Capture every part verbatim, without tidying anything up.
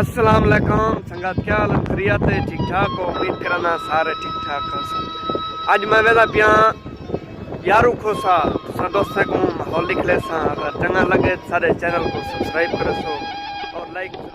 السلام علیکم سنگت، کیا حال ہے؟ خیریت ہے؟ ٹھیک ٹھاک ہو؟ امید کرنا سارے ٹھیک ٹھاک ہو۔ اج میں ویلا پیاں یارو کھوسا، تساں دوستاں کو ماحول لکھ لے ساں۔ اگر چنگا لگے سارے چینل کو سبسکرائب کرو سو اور لائک کرو۔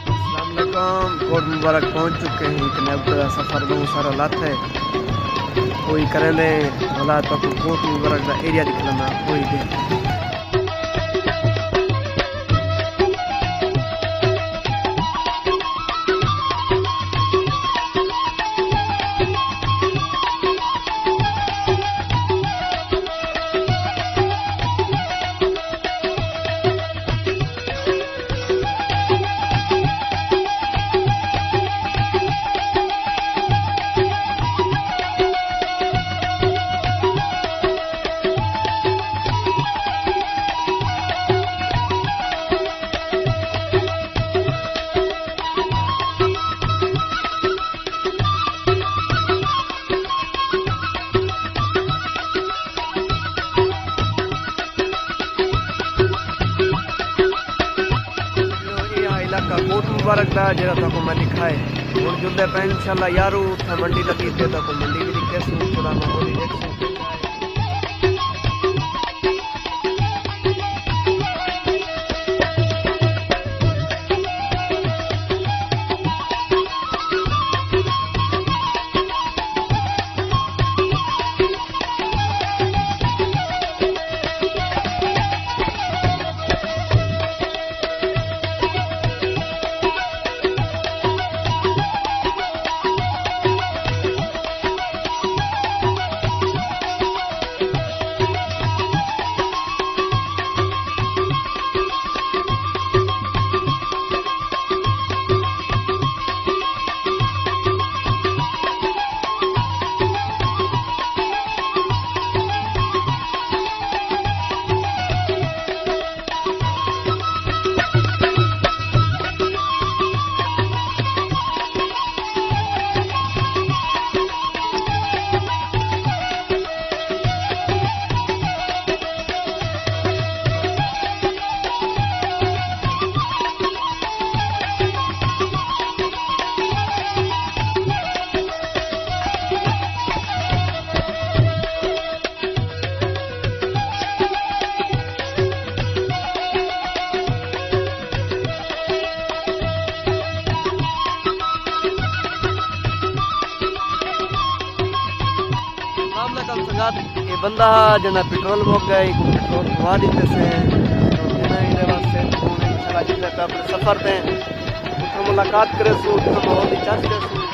السلام علیکم، کوٹ مبارک پہنچ چکے ہیں۔ کنے اب تک سفر بہت سارا لت ہے، کوئی کریں دے حالات پر کوٹ مبارک دا ایریا دکھلانا کوئی دے۔ اے ہا علاقہ کوٹ مبارک دا، جیڑھا تہاکوں میں ݙکھائے۔ ہݨ جلدے پئے انشاءاللہ یارو، اتھاں منڈی لڳی پئی، تہاکوں منڈی وی ݙکھیسوں، تھوڑا ماحول وی ݙیکھسوں۔ بندہ جنہاں پٹرول مک ڳئے، کو پٹرول پوا ݙتے سے، تو جنہاں ایندے واسطے، ہݨ انشاءاللہ جلدے پئے اپݨے سفر تے، اتھاں ملاقات کریسوں، اتھاں ماحول دی چس چیسوں۔